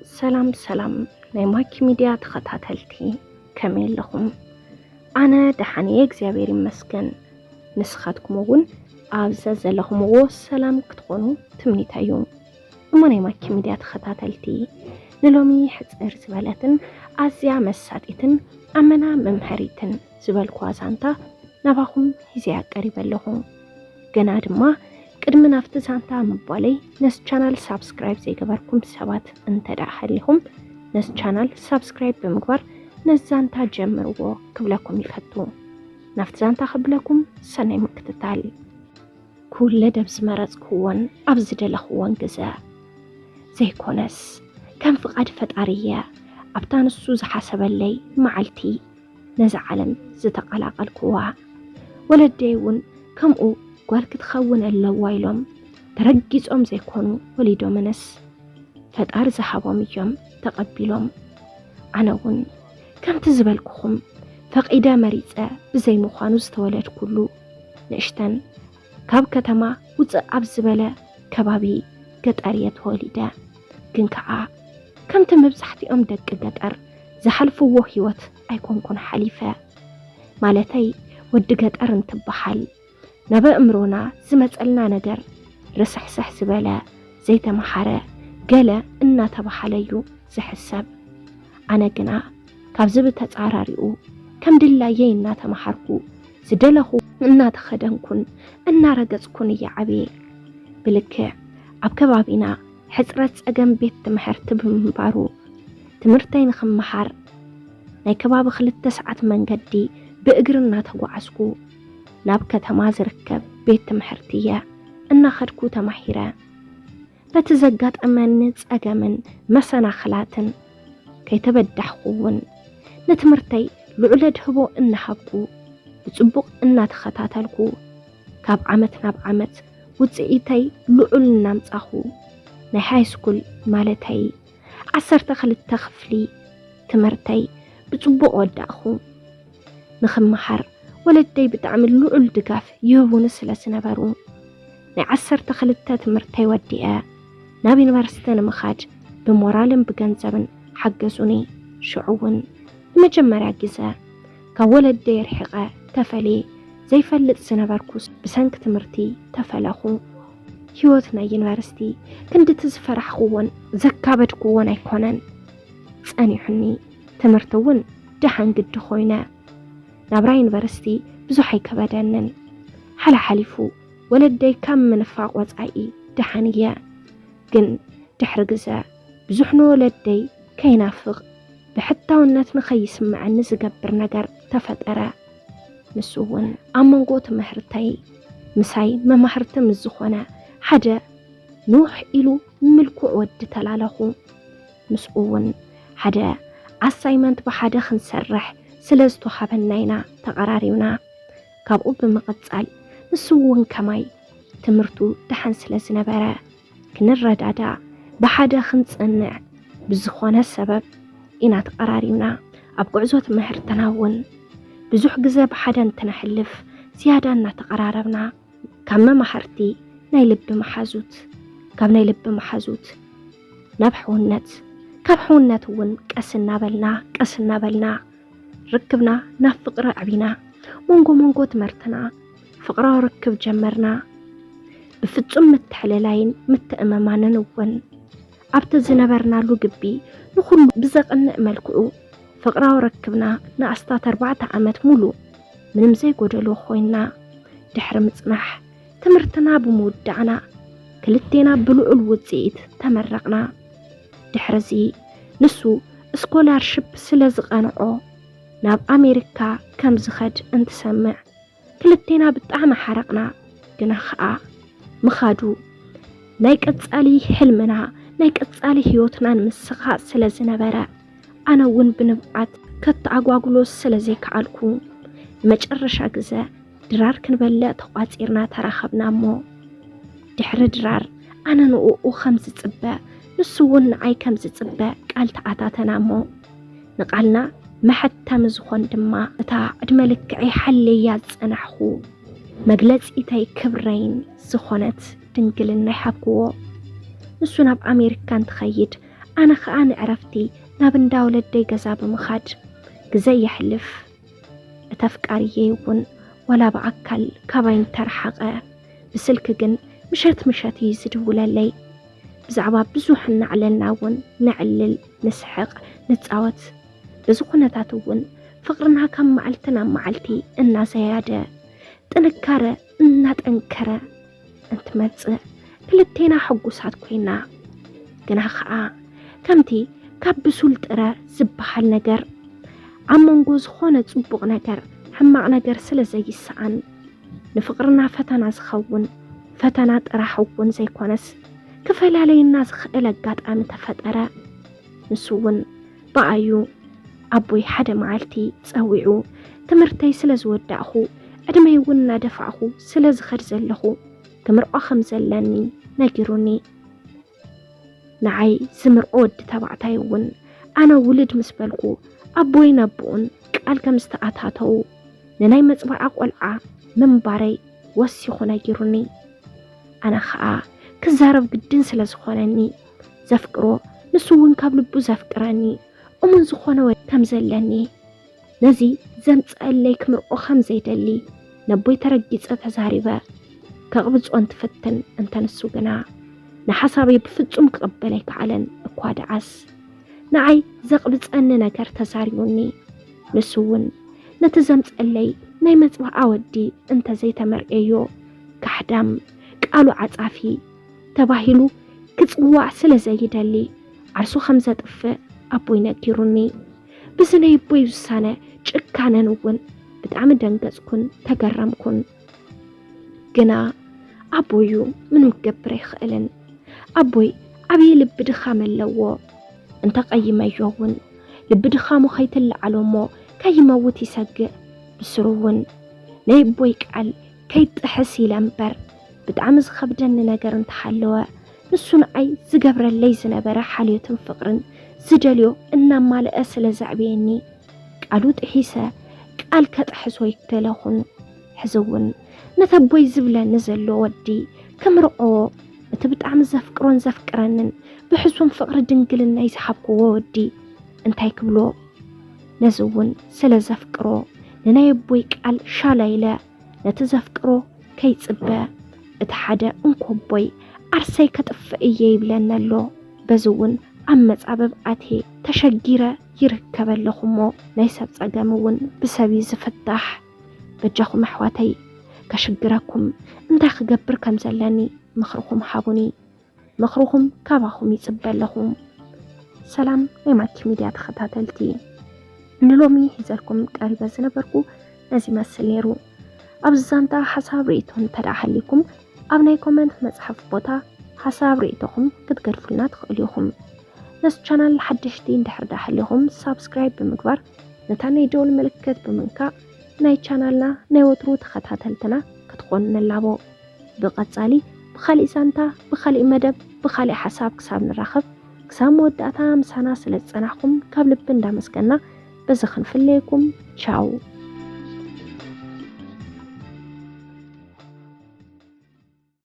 ሰላም ሰላም ናይ ማኪ ሚድያ ተኸታተልቲ፣ ከመይ ኣለኹም? ኣነ ደሓን እየ እግዚኣብሔር ይመስገን። ንስኻትኩም እውን ኣብ ዘዘለኹምዎ ሰላም ክትኾኑ ትምኒተይ እዩ። እሞ ናይ ማኪ ሚድያ ተኸታተልቲ፣ ንሎሚ ሕፅር ዝበለትን ኣዝያ መሳጢትን ኣመና መምሃሪትን ዝበልኩዋ ዛንታ ናባኹም ሒዘያ ቀሪበ ኣለኹ። ገና ድማ ቅድሚ ናብቲ ዛንታ ምባለይ ነዚ ቻናል ሳብስክራይብ ዘይገበርኩም ሰባት እንተ ደኣ ሃሊኹም ነዚ ቻናል ሳብስክራይብ ብምግባር ነዚ ዛንታ ጀምርዎ ክብለኩም ይፈቱ። ናብቲ ዛንታ ክብለኩም ሰናይ ምክትታል። ክውለድ ኣብ ዝመረጽክዎን ኣብ ዝደለኽዎን ግዘ ዘይኮነስ ከም ፍቓድ ፈጣሪ እየ ኣብታ ንሱ ዝሓሰበለይ መዓልቲ ነዛ ዓለም ዝተቐላቐልክዋ። ወለደይ እውን ከምኡ ጓል ክትኸውን ኣለዋ ኢሎም ተረጊጾም ዘይኮኑ ወሊዶምንስ ፈጣሪ ዝሃቦም እዮም ተቐቢሎም። ኣነ እውን ከምቲ ዝበልኩኹም ፈቒደ መሪጸ ብዘይምዃኑ ዝተወለድኩሉ ንእሽተን ካብ ከተማ ውፅእ ኣብ ዝበለ ከባቢ ገጠር እየ ተወሊደ። ግን ከዓ ከምቲ መብዛሕትኦም ደቂ ገጠር ዝሓልፍዎ ህይወት ኣይኮንኩን ሓሊፈ። ማለተይ ወዲ ገጠር እንትበሃል ናብ ኣእምሮና ዝመፀልና ነገር ርስሕስሕ ዝበለ ዘይተምሃረ ገለ እናተባሃለ እዩ ዝሕሰብ። ኣነ ግና ካብዚ ብተፃራሪኡ ከም ድላየይ እናተምሃርኩ ዝደለኹ እናተኸደንኩን እናረገፅኩን እየ ዓብየ። ብልክዕ ኣብ ከባቢና ሕፅረት ፀገም ቤት ትምህርቲ ብምንባሩ ትምህርተይ ንክመሃር ናይ ከባቢ ክልተ ሰዓት መንገዲ ብእግሪ እናተጓዓዝኩ ናብ ከተማ ዝርከብ ቤት ትምህርቲ እየ እናኸድኩ ተማሂረ። በቲ ዘጋጠመኒ ፀገምን መሰናኽላትን ከይተበዳሕኩ እውን ንትምህርተይ ልዑል ኣድህቦ እናሃብኩ ብፅቡቕ እናተኸታተልኩ ካብ ዓመት ናብ ዓመት ውፅኢተይ ልዑል እናምፃኹ ናይ ሃይስኩል ማለተይ ዓሰርተ ክልተ ክፍሊ ትምህርተይ ብፅቡቕ ወዳእኹ። ንኽመሃር ወለደይ ብጣዕሚ ልዑል ድጋፍ ይህቡኒ ስለ ዝነበሩ ናይ ዓሰርተ ክልተ ትምህርተይ ወዲአ ናብ ዩኒቨርሲቲ ንምኻድ ብሞራልን ብገንዘብን ሓገዙኒ። ሽዑ እውን ንመጀመርያ ግዘ ካብ ወለደይ ርሒቐ ተፈልየ ዘይፈልጥ ዝነበርኩስ ብሰንኪ ትምህርቲ ተፈለኹ። ህይወት ናይ ዩኒቨርሲቲ ክንድቲ ዝፈራሕክዎን ዘካበድክዎን ኣይኮነን ጸኒሑኒ። ትምህርቲ እውን ደሓን ግዲ ኮይነ። ናብራ ዩኒቨርሲቲ ብዙሕ ኣይከበደንን። ሓላሓሊፉ ወለደይ ካብ ምንፋቕ ወጻኢ ደሓን እየ። ግን ድሕሪ ግዘ ብዙሕ ንወለደይ ከይናፍቕ ብሕታውነት ንኸይስምዐኒ ዝገብር ነገር ተፈጠረ። ንሱ እውን ኣብ መንጎ ትምህርተይ ምሳይ መማህርቲ ምስ ዝኾነ ሓደ ንውሕ ኢሉ ምልኩዕ ወዲ ተላለኹ። ምስኡ እውን ሓደ ኣሳይመንት ብሓደ ክንሰርሕ ስለ ዝተዋሃበና ኢና ተቐራሪብና። ካብኡ ብምቕጻል ንሱ እውን ከማይ ትምህርቱ ደሓን ስለ ዝነበረ ክንረዳዳእ ብሓደ ክንጸንዕ ብዝኾነ ሰበብ ኢና ተቐራሪብና። ኣብ ጉዕዞ ትምህርትና እውን ብዙሕ ግዘ ብሓደ እንትነሕልፍ ዝያዳ እናተቐራረብና ካብ መማህርቲ ናይ ልቢ መሓዙት፣ ካብ ናይ ልቢ መሓዙት ናብ ሕውነት፣ ካብ ሕውነት እውን ቀስ እናበልና ቀስ እናበልና ርክብና ናብ ፍቕሪ ኣዕቢና። መንጎ መንጎ ትምህርትና ፍቕራዊ ርክብ ጀመርና። ብፍጹም ምትሕልላይን ምትእምማንን እውን ኣብቲ ዝነበርናሉ ግቢ ንኹሉ ብዘቕንእ መልክዑ ፍቕራዊ ርክብና ንኣስታት ኣርባዕተ ዓመት ሙሉእ ምንም ዘይጎደሎ ኮይንና ድሕሪ ምጽናሕ ትምህርትና ብምውዳእና ክልቴና ብልዑል ውጽኢት ተመረቕና። ድሕርዚ ንሱ ስኮላርሽፕ ስለ ዝቐንዖ ናብ ኣሜሪካ ከም ዝኸድ እንትሰምዕ ክልቴና ብጣዕሚ ሓረቕና። ግና ኸኣ ምኻዱ ናይ ቀጻሊ ሕልምና ናይ ቀጻሊ ህይወትናን ምስኻእ ስለ ዝነበረ ኣነ እውን ብንብዓት ከተኣጓጉሎ ስለ ዘይከኣልኩ ንመጨረሻ ግዘ ድራር ክንበልዕ ተቋጺርና ተራኸብና። እሞ ድሕሪ ድራር ኣነ ንእኡ ከም ዝጽበ ንሱ እውን ንዓይ ከም ዝጽበ ቃል ተኣታተና። እሞ ንቓልና መሐተሚ ዝኾን ድማ እታ ዕድመ ልክዐይ ሓልየያ ዝጸናሕኹ መግለጺተይ ክብረይን ዝኾነት ድንግልና ይሃብክዎ። ንሱ ናብ ኣሜሪካ እንትኸይድ ኣነ ኸኣ ንዕረፍቲ ናብ እንዳ ወለደይ ገዛ ብምኻድ ግዘ የሕልፍ። እቲ ኣፍቃሪየይ እውን ዋላ ብኣካል ካባይ እንተረሓቐ፣ ብስልኪ ግን ምሸት ምሸት እዩ ዝድውለለይ። ብዛዕባ ብዙሕ እናዕለልና እውን ነዕልል፣ ንስሕቕ፣ ንጻወት። በዚ ኩነታት እውን ፍቕርና ካብ መዓልቲ ናብ መዓልቲ እናዘያደ፣ ጥንካረ እናጠንከረ እንትመጽእ፣ ክልቴና ሕጉሳት ኮይና። ግና ኸኣ ከምቲ ካብ ብሱል ጥረ ዝበሃል ነገር፣ ኣብ መንጎ ዝኾነ ጽቡቕ ነገር ሕማቕ ነገር ስለ ዘይሰኣን፣ ንፍቕርና ፈተና ዝኸውን ፈተና ጥራሕ እውን ዘይኮነስ፣ ክፈላለየና ዝኽእል ኣጋጣሚ ተፈጠረ። ንሱ እውን ብኣዩ ኣቦይ ሓደ መዓልቲ ጸዊዑ፣ ትምህርተይ ስለ ዝወዳእኹ፣ ዕድመይ እውን እናደፋእኹ ስለ ዝኸድ ዘለኹ፣ ክምርዖ ከም ዘለኒ ነጊሩኒ። ንዓይ ዝምርዖ ወዲ ተባዕታይ እውን፣ ኣነ ውልድ ምስ በልኩ፣ ኣቦይን ኣቦኡን ቃል ከም ዝተኣታተዉ፣ ንናይ መጽባዓ ቆልዓ ምንባረይ ወሲኹ ነጊሩኒ። ኣነ ኸኣ ክዛረብ ግድን ስለ ዝኾነኒ፣ ዘፍቅሮ፣ ንሱ እውን ካብ ልቡ ዘፍቅረኒ፣ እሙን ዝኾነ ወዲ ከም ዘለኒ፣ ነዚ ዘምጸአለይ ክምርዖ ከም ዘይደሊ ነቦይ ተረጊጸ ተዛሪበ። ከቕብጾ እንትፍትን እንተ ንሱ ግና፣ ንሓሳበይ ብፍጹም ክቕበል ኣይከኣለን። እኳ ደኣስ ንዓይ ዘቕብጸኒ ነገር ተዛሪቡኒ። ንሱ እውን ነቲ ዘምጸለይ ናይ መጽባዓ ወዲ እንተ ዘይተመርኤዮ፣ ካሕዳም፣ ቃሉ ዓጻፊ ተባሂሉ ክጽዋዕ ስለ ዘይደሊ፣ ዓርሱ ከም ዘጥፍእ ኣቦይ ነጊሩኒ። ብዚ ናይ ኣቦይ ውሳነ ጭካነን እውን ብጣዕሚ ደንገጽኩን ተገረምኩን። ግና ኣቦዩ ምንም ክገብር ኣይኽእልን። ኣቦይ ዓብዪ ልቢ ድኻም ኣለዎ። እንተቐይመዮ እውን ልቢ ድኻሙ ከይትለዓሎ እሞ ከይመውት ይሰግእ። ብስሩ እውን ናይ ኣቦይ ቃል ከይጥሕስ ኢለ እምበር፣ ብጣዕሚ ዝኸብደኒ ነገር እንተሃለወ፣ ንሱ ንዓይ ዝገብረለይ ዝነበረ ሓልዮትን ፍቕርን ዝደልዮ እናማልአ ስለ ዘዕበየኒ፣ ቃሉ ጥሒሰ፣ ቃል ከጥሕስ ኣይደለኹን። ሕዚ እውን ነቲ ኣቦይ ዝብለኒ ዘሎ ወዲ ክምርዖ፣ እቲ ብጣዕሚ ዘፍቅሮን ዘፍቅረንን ብሕሱም ፍቕሪ ድንግልናይ ዝሃብክዎ ወዲ እንታይ ክብሎ? ነዚ እውን ስለ ዘፍቅሮ፣ ንናይ ኣቦይ ቃል ሻላ ኢለ ነቲ ዘፍቅሮ ከይጽበ፣ እቲ ሓደ እንኮቦይ ዓርሰይ ከጥፍእ እየ ይብለኒ ኣሎ። በዚ እውን ኣብ መጻብብ ኣትየ ተሸጊረ ይርከብ ኣለኹ እሞ፣ ናይ ሰብ ጸገም እውን ብሰብ እዩ ዝፍታሕ። በጃኹም ኣሕዋተይ፣ ከሽግረኩም እንታይ ክገብር ከም ዘለኒ ምኽርኹም ሃቡኒ። ምኽርኹም ካባኹም ይጽበ ኣለኹ። ሰላም ናይ ማኪ ሚድያ ተኸታተልቲ፣ ንሎሚ ሒዘልኩም ቀሪበ ዝነበርኩ ነዚ ይመስል ነይሩ። ኣብዚ ዛንታ ሓሳብ ርእይቶ እንተ ደኣ ሃልይኩም፣ ኣብ ናይ ኮመንት መጽሓፍ ቦታ ሓሳብ ርእይቶኹም ክትገድፉልና ትኽእሉ ኢኹም። ነዚ ቻናል ሓደሽቲ እንድሕር ደኣ ሃልይኹም፣ ሳብስክራይብ ብምግባር ነታ ናይ ደወል ምልክት ብምንካእ ናይ ቻናልና ናይ ወትሩ ተኸታተልትና ክትኾኑ ንላቦ። ብቐጻሊ ብኻሊእ ዛንታ፣ ብኻሊእ መደብ፣ ብኻሊእ ሓሳብ ክሳብ ንራኸብ፣ ክሳብ መወዳእታ ምሳና ስለ ዝጸናሕኩም ካብ ልቢ እንዳመስገና በዚ ክንፍለየኩም። ቻው።